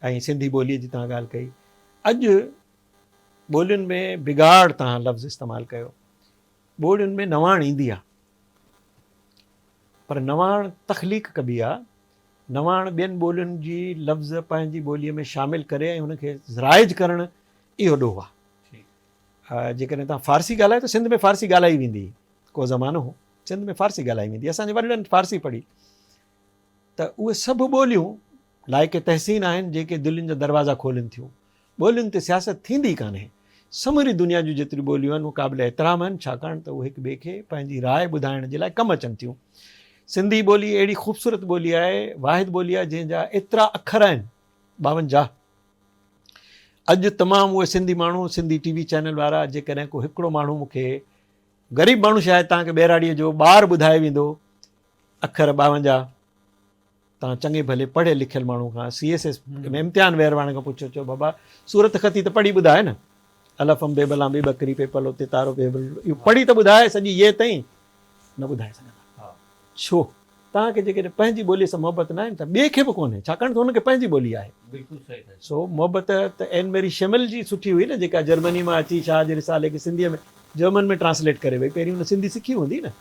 ۽ سنڌي ٻوليء جي توهان ڳالهه ڪئي. اڄ ٻولين ۾ بگاڙ توهان لفظ استعمال ڪيو. ٻولين ۾ نواڻ ايندي آ پر نواڻ تخليق ڪبي آ. نواڻ ٻين ٻولين جي لفظ پنهنجي ٻوليء ۾ شامل ڪري ۽ ان کي رائج ڪرڻ اهو ڏوهه آ. جيڪڏهن توهان فارسي ڳالهايو ته سنڌ ۾ فارسي ڳالهائي ويندي هئي. ڪو زمانو هو سنڌ ۾ فارسي ڳالهائي ويندي هئي. اسان جي وڏڙن فارسي پڙهي. ته اهي سڀ ٻوليون لائق تحسين آهن جيڪي دلين جا دروازا کولين ٿيون. ٻولين تي سياست ٿيندي ئي ڪانهي. سموري دنيا جون جيتريون ٻوليون آهن اهي قابل احترام آهن ڇاڪاڻ ته اهي هڪ ٻئي کي پنهنجي راء ٻڌائڻ جي لاء ڪم اچن ٿيون. سنڌي ٻولي اهڙي خوبصورت ٻولي آهي، واحد ٻولي آهي جنهن جا ايترا اکر آهن 52. اڄ تمام اهي سنڌي ماڻهو سنڌي ٽي وي چينل وارا جيڪڏهن ڪو هڪڙو ماڻهو مون کي غريب ماڻهو شايد توهان کي ٻهراڙيء جو ٻار ٻڌائي ويندو اکر 52 توهان چڱي ڀلي پڙهيل لکيل ماڻهو کان سي ايس ايس ۾ امتحان ويهروائڻ کان پڇو چئو بابا صورت خطي ته پڙهي ٻڌاء نه الف ام بي بلان بي ٻڪري پي پلو تي تارو بي بل اهو پڙهي ته ٻڌاء سڄي يي تائين نه ٻڌائي سگهندا ڇو توهان کي جيڪڏهن پنهنجي ٻولي سان محبت نه آهي ته ٻئي کي به ڪونهي ڇاڪاڻ ته هن کي پنهنجي ٻولي آهي بلڪل صحيح سو محبت ته اين ميري شمل جي سٺي هئي نه جيڪا جرمني مان اچي شاهه جي رسالي کي سنڌيء ۾ جرمن ۾ ٽرانسليٽ ڪري وئي پهرين هن سنڌي سکي هوندي نه.